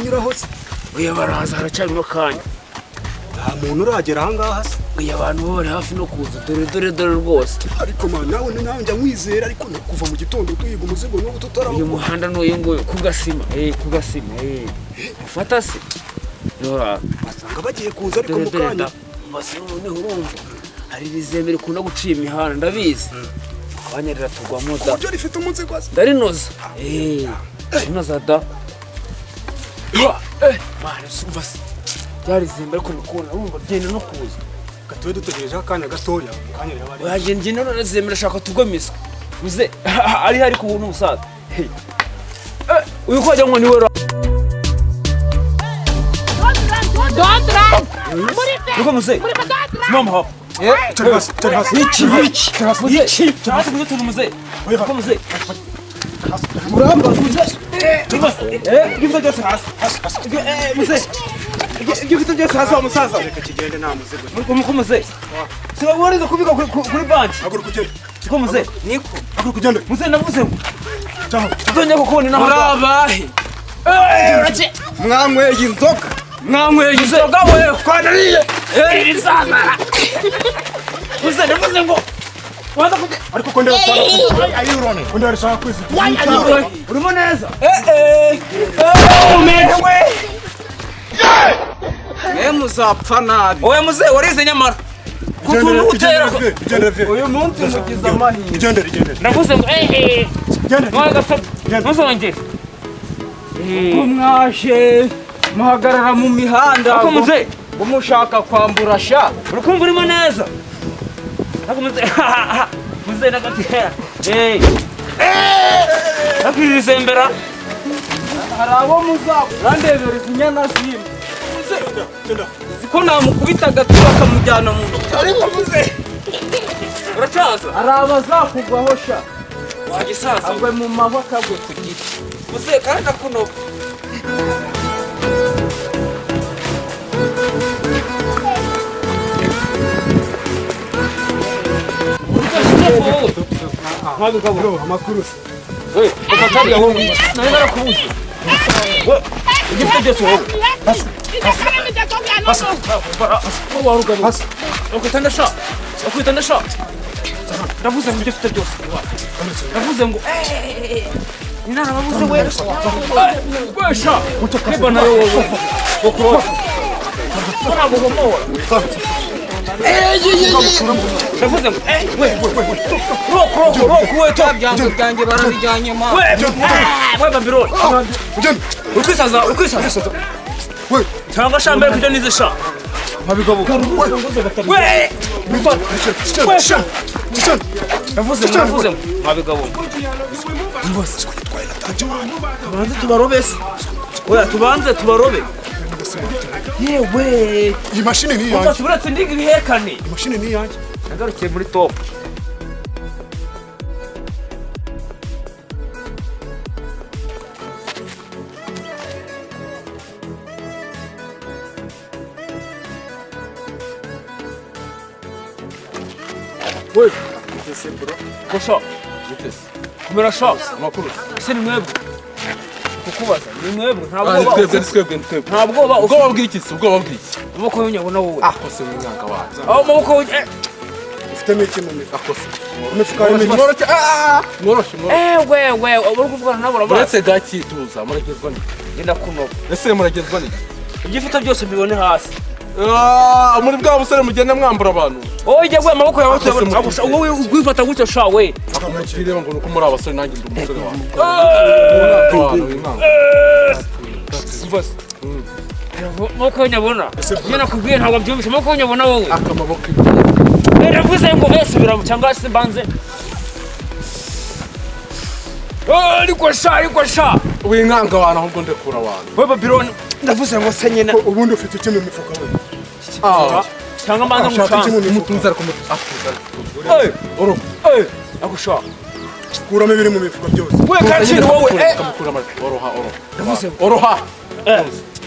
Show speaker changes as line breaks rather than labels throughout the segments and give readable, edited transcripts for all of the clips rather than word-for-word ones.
Baranyuraho se?
Oya, baraza, haracyarimo akanya.
Nta muntu uragera ahangaha se?
Oya, abantu bo bari hafi no kuza. Dore, dore, dore rwose.
Ariko man, nawe nawe njya nkwizera, ariko ni kuva mu gitondo tuyiga umuzigo n'ubu
Uyu
tutarabona.
muhanda ni uyu nguyu ku gasima, ku gasima, ufata se. Yora.
Basanga bagiye kuza ariko
Dore,
mu
dore
kanya.
Da mbese noneho urumva hari ibizembe rikunda guciye imihanda, ndabizi, akanya riratugwamo da.
Uburyo rifite umuzigo se?
Ndarinoza, rinoza da. Mwana, umva se, byarizembe, ariko ndikubona, urumva byenda no kuza.
Tube dutegerejeho akanya gatoya, mu kanya riraba ari.
Oya, njye none ndashaka tugomiswe muze ari hari ku buntu umusaza. Hey. Uyu ko wagira ngo niwe ra.
Don't run!
Niko muze. Simama hapo.
Cari hasi, cari hasi.
Iki iki muze, hasi kuzo tuntu muze. Niko muze.
Muramba.
Muze. Ibyo ufite byose hasi. Muze. Ibyo ufite byose hasi wa musaza.
Reka kigende, nta muzigo.
Niko muze. Siba warize kubika kuri banki.
Haguruka ugende.
Niko muze.
Niko.
Haguruka ugende.
Muze, navuze ngo
Cyaho.
tuzongera kukubona inaha.
Murabahe? Mwanyweye inzoga? Mwanyweye inzoga wewe?
Twanariye.
Muze, navuze ngo waza kujya.
Ariko ko ndeba, ko ndeba rishaka kwizigama.
Urimo neza.
Mwe muzapfa nabi.
Oya muze, warize nyamara. Kutuntu utera.
Igendere vie.
Uyu munsi mugize amahirwe.
Igendere, igendere.
Navuze ngo
Igendere.
Mwana gasabye. Ntuzongere.
Ko mwaje muhagarara mu mihanda
Ariko muze.
ngo mushaka kwambura sha.
Uri kumva urimo neza. Ariko muze, muze nagati. Akwirizembera.
Hari abo muzakurandebera inyana zimwe. Uzi ko namukubita agati bakamujyana mu bitaro?
Ariko muze. Uracaza.
Hari abazakugwaho sha.
Wagisaza.
Agwe mu mahwa, akagwe ku giti.
Muze kandi ndakunoba.
Bro, amakuru se?
Ufata wowe. Nari narakubuze. We, igifite byose wowe. Wowe.
Hasi.
Bakwita ndasha. Bakwita ndasha. Ndavuze ngo ibyo ufite byose. Ndavuze ngo ni narababuze we. We sha. Reba nayo wowe. Bokoro. Ko ntabwo homora. Ndavuze ngo we we we. Roko roko roko we to.
Byango byanjye barabijyanye ma.
We we Babylon.
Ugende.
Urikwisaza, urikwisaza.
We.
Cyangwa sha mbere kujya nize sha. We.
We. Sha. Sha.
Ndavuze ngo, ndavuze ngo mwabigabo. Tubanze tubarobe se. Oya, tubanze tubarobe. Yewe.
Iyi mashini ni
Umva,
iyanjye.
tuburetse ndiga ibihekane.
Iyi mashini ni iyanjye.
Nagarukiye muri top. We. Kosha. Kumera sha.
Amakuru.
Ese ni mwebwe? Kukubaza, ni mwebwe? Nta bwoba.
Twebwe, twebwe, twebwe.
Nta bwoba.
Ubwoba bw'iki se? Ubwoba bw'iki?
Amaboko y'unyabona wowe.
Akose mwanga wawe.
Aho amaboko
Ufitemo iki mu mifuka?
Akose.
Mu mifuka harimo iki?
Mworoshye, mworoshye, mworoshye.
We uri kuvugana nabo urabazi.
Uretse gaki, tuza, muragezwa n'iki?
Genda kunoba.
Ese muragezwa n'iki?
Ibyo ufite byose mbibone hasi.
Ah, muri bwa busore mugenda mwambura abantu.
Wowe jya guha amaboko yawe.
Akose.
Tuyabona agusha wowe ugwifata gutya sha we.
Kireba ngo nuko muri abasore, nanjye ndi umusore wawe. Abantu w'inkanga.
Umva se. Amaboko nyabona. Iyo nakubwiye ntabwo byumvishe, amaboko nyabona wowe.
Akamaboko.
Ndavuze ngo subira mu cyangwa se mbanze. Ariko sha, ariko sha.
W'inkanga abantu, ahubwo ndekura abantu.
We Babylon, ndavuze ngo se nyine.
Ko ubundi ufite iki mu mifuka we?
Ah,
Cyangwa mbanze
Ushaka iki
ngucange.
mu mifuka?
Mutuze ariko mutuze. Atuze. Oro.
Ako sha.
Kuramo ibiri mu mifuka byose.
We kaciro wowe.
Kamukura amajwi. Oroha, oroha.
Ndavuze ngo
Oroha.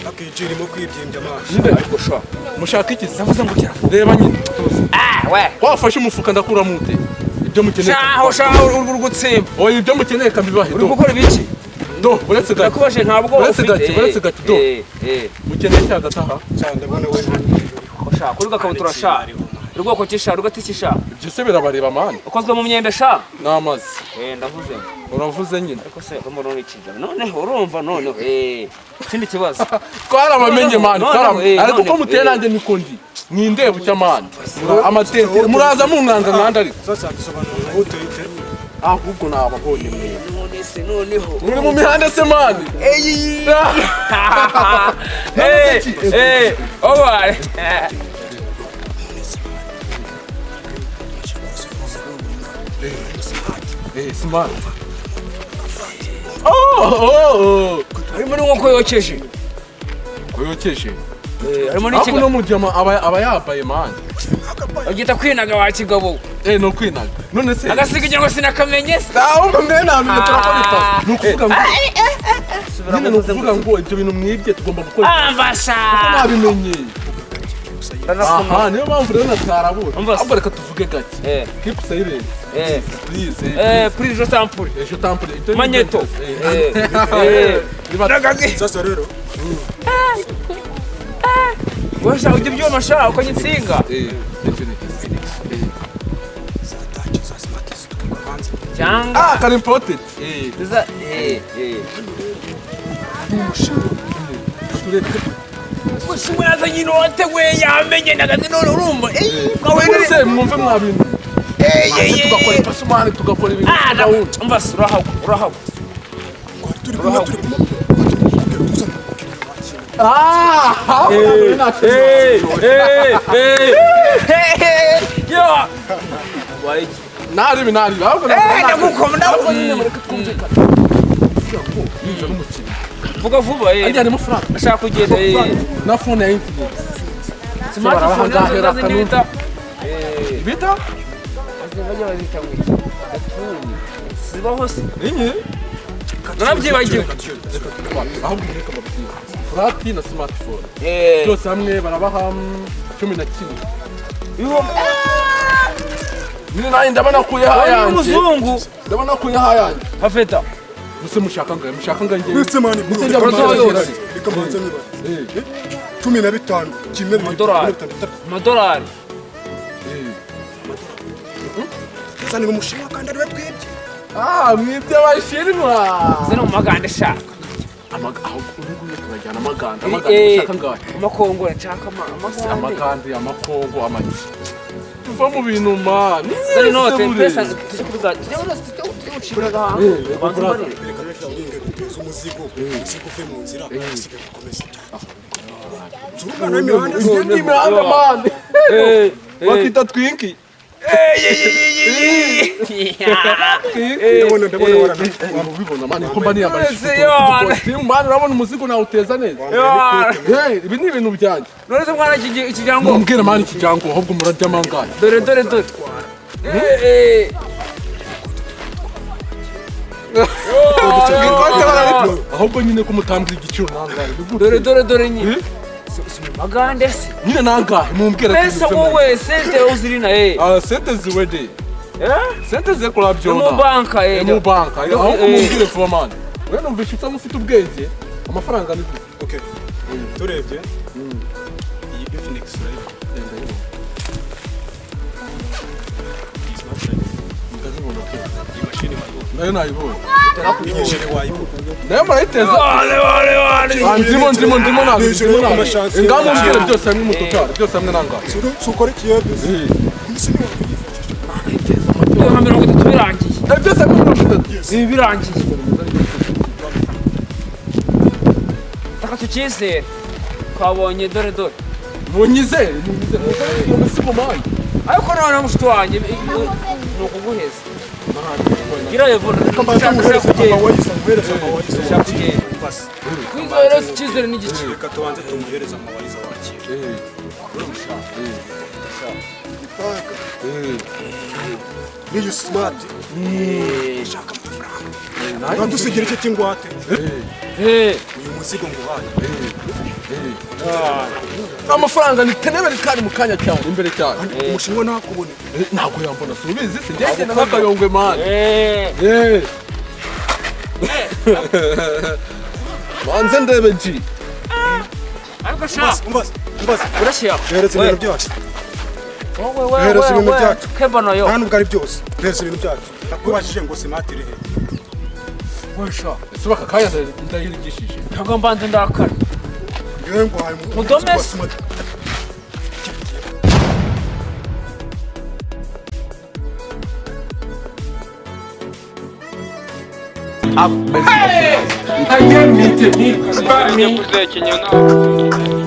Akiji irimo kwibyimbya amaso.
Ariko sha.
Mushaka iki se?
Ndavuze ngo kira.
Reba nyine. Tuze.
Ah we.
Wafashe umufuka ndakuramo ute? Ibyo mukeneye.
Shaho shaho, uri gutsimba.
Oya, ibyo mukeneye kabibahe.
Uri gukora ibiki?
Do, uretse gake.
Nakubashe ntabwo
Uretse
ufite.
gake, uretse gake, do. Mukeneye cya gataha.
Cyane ndabona we.
Sha, kuri gakabutura sha. Urwoko kisha, rugati kisha.
Ibyo se birabareba mani.
Ukozwe mu myembe sha.
N'amazi.
Ndavuze.
Uravuze nyine.
Ariko se mbona uri kijya. Noneho urumva noneho. Ikindi kibazo.
Twarabamenye mani, twarabamenye. Ariko uko muteye nanjye niko ndi. Mwindeba ucya mani. Amatente muraza munkanga nkanda ariko.
Sasa dusobanura aho uteye.
Ahubwo nababonye mwe.
None se noneho.
Muri mu mihanda se mani.
Oba.
Smart. Oh.
Harimo n'inkoko yokeje.
Yokeje.
Harimo
Ako
n'ikiga.
no mujama aba yambaye mani.
Bagita kwinaga wa kigabo.
No kwinaga. None se.
Agasiga igira ngo sinakamenye se.
Ahubwo mwe namenye turakora ipasi. Ni ukuvuga ngo. Nyine ni ukuvuga ngo ibyo bintu mwibye tugomba gukora.
Ambasha.
Nabimenye. Aha, niyo mpamvu rero natarabura. Ahubwo reka tuvuge gake. Keep silent. Please.
Please je t'en prie.
Je t'en prie.
Magneto.
Sasa rero.
Washa ujye byoma sha uko nyitsinga. Cyangwa
kari important.
Tuza Mushinwa yazanye inote we yamenye nagaze none urumva.
Mwese mwumve mwabintu. Tugakora ipasi mani tugakora ibintu.
Umva urahagwa.
Turi kumwe
Yo.
Nari ahubwo
ndagukoma
nyine mureke twumvikane.
Vuga vuba
Ajya harimo Frank.
Ashaka kugenda
Na phone ya Infinix.
Smartphone nazo bita
bita
bajya bazita ngo iki? Gatuni. Zibaho se.
Inyi?
Narabyibagiwe.
Ahubwo reka mbabwire. Furati na smartphone. Byose hamwe barabaha 11. Nyine nanjye ndabona kuyaha yanjye.
Umuzungu.
Ndabona kuyaha yanjye.
Hafeta.
Muse mushaka ngaye, mushaka ngaye.
Muse mani bro. Reka mbanze niba. 15 kimwe
amadolari. Amadolari.
Sasa ni umushinwa kandi ari twebwe.
Mwibye abashinwa.
Zino maganda sha.
Ubu turajyana amaganda, amaganda mushaka ngaye.
Amakongo nshaka
amaganda, amakongo, amaki. Tuva mu bintu mani.
Zari note pesa tujye kuvuga. Tujye gucira gahango.
Umuzigo uve mu nzira usigaye gukomeza.
Iyo ni imihanda mani. Bakita twinki.
Ndabona
ubibona mani ko mba niyambaye ikositimu mani urabona umuzigo nawuteza neza. Ibi ni ibintu byanjye.
None se mwana ikijyango.
Mumbwire mani ikijyango ahubwo murarya mangahe.
Dore.
Ahubwo nyine ko mutambwira igiciro nangahe.
Dore nyine. Magande se.
Nyine nangahe mumbwire.
Pesa wowe sente uzirina
Sente ziwede. Sente zekora byona.
Mu banka
Mu banka. Ahubwo mumbwire vuba mani. We numvise usa n'ufite ubwenge. Amafaranga ni gute?
Okay. Turebye. Iyi Infinix urayibona.
Ndazibona.
Iyi mashini
nayo nayibonye.
Inyeshere wayibona.
Nayo murayiteza. Ndimo ntabwo. Ngaho mumbwire byose hamwe umutotari byose hamwe nangahe.
Sukora ikiyede.
Nka 30 birangiye.
Byose hamwe 30.
Ibi birangiye. Taka tukizere. Twabonye dore.
Munyizere. Umusigo mani.
Ariko none mushuti wanjye ni ukuguheza. Gira yevuna. Kwizera icyizere ni igiki.
Reka tubanze tumuhereze amawayiza wakira. Niyo smart. Shaka amafaranga. Uradusigira icyo cy'ingwate. Uyu muzigo nguhaye.
Amafaranga ni tenebere kandi mu kanya cyane imbere cyane.
Umushinwa ntakubone.
Ntabwo yambona subizi se ngende n'akayongwe mani. Banze ndebe G.
Ariko sha.
Umbaze, umbaze.
Urashyira.
Duhereze ibintu byacu.
Wowe wewe.
Duhereze ibintu byacu.
Kebano yo.
Nta nubwo ari byose. Duhereze ibintu byacu. Nakubajije ngo simati iri he?
Wesha.
Ese baka kanya ndayirigishije.
Ntabwo mbanze ndakara.
Ngewe nguhaye
Mudome se.
simati.
Hey!